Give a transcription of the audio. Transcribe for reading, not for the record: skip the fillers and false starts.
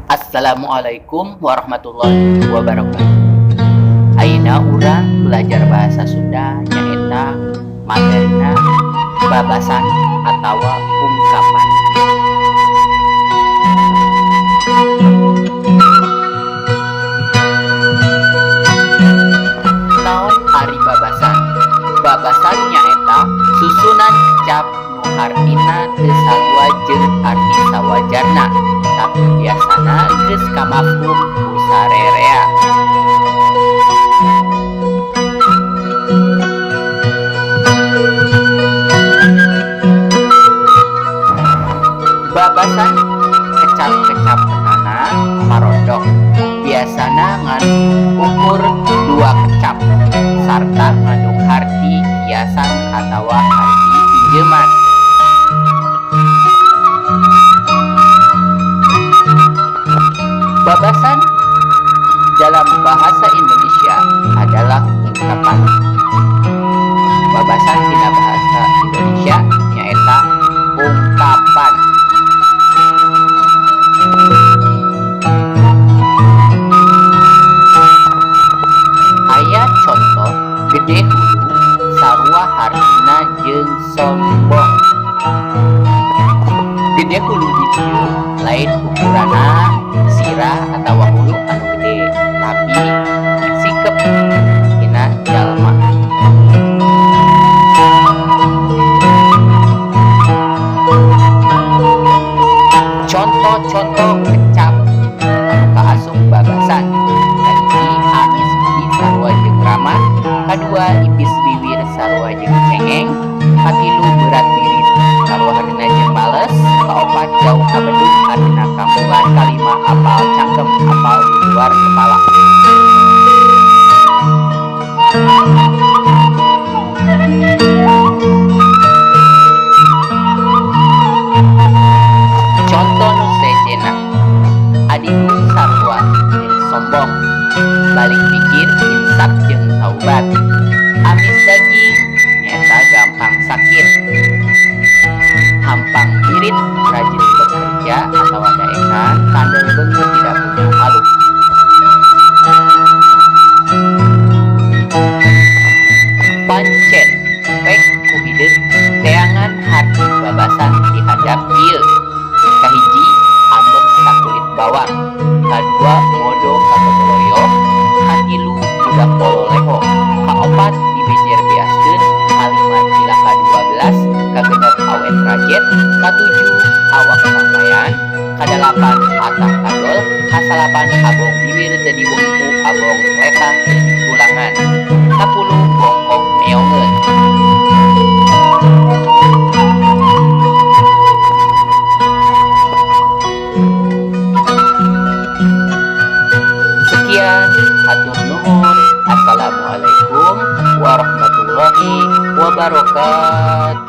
Assalamualaikum warahmatullahi wabarakatuh. Ayeuna urang belajar bahasa Sunda, nyaeta materina babasan atawa ungkapan. Naon ari babasan? Babasan nyaeta susunan kecap nu hartina teu sarua jeung arti sawajarna, tapi biasana geus kamafhum ku sarerea. Babasan kecap-kecapnana marondok, biasana ngan ukur dua kecap, sarta ngandung harti kiasan atawa harti pinjeuman. Babasan dalam bahasa Indonesia adalah ungkapan. Babasan dina bahasa Indonesia nyaeta ungkapan. Aya conto gede hulu sarua hartina jeung sombong. Gede hulu di dieu lain ukuranna sirah atawa hulu anu gede, tapi sikep tina jalma. Conto-conto kecap anu kaasup babasan: kahiji, amis budi sarua jeung ramah; kadua, ipis bibir sarua jeung cengeng; katilu, berat diri sarua hartina jeung males; kaopat, jauh ka bedug hartina kampungan; kalima, apal cangkem apal di luar kepala. Conto nu sejenna: adigung sarua jeung sombong, balik pikir insaf jeung taubat; amis daging nyaeta gampang sakit; hampang birit rajin bekerja atawa daekan; kandel beungeut tidak punya malu. Pancen pek ku hideung teangan harti babasan di handap ieu: kahiji, ambek sakulit bawang; kadua, modo katotoloyo; katilu, budak pololeho; kaopat, dibejer beaskeun; kalima, cilaka 12; kagenep, awet rajet; katujuh, awak sampayan; kadalapan, atah kadol; kasalapan, abong bibir teu diwengku, abong letah teu ditulangan; sapuluh, bongkok meongeun. Sekian, hatur nuhun. Assalamualaikum warahmatullahi wabarakatuh.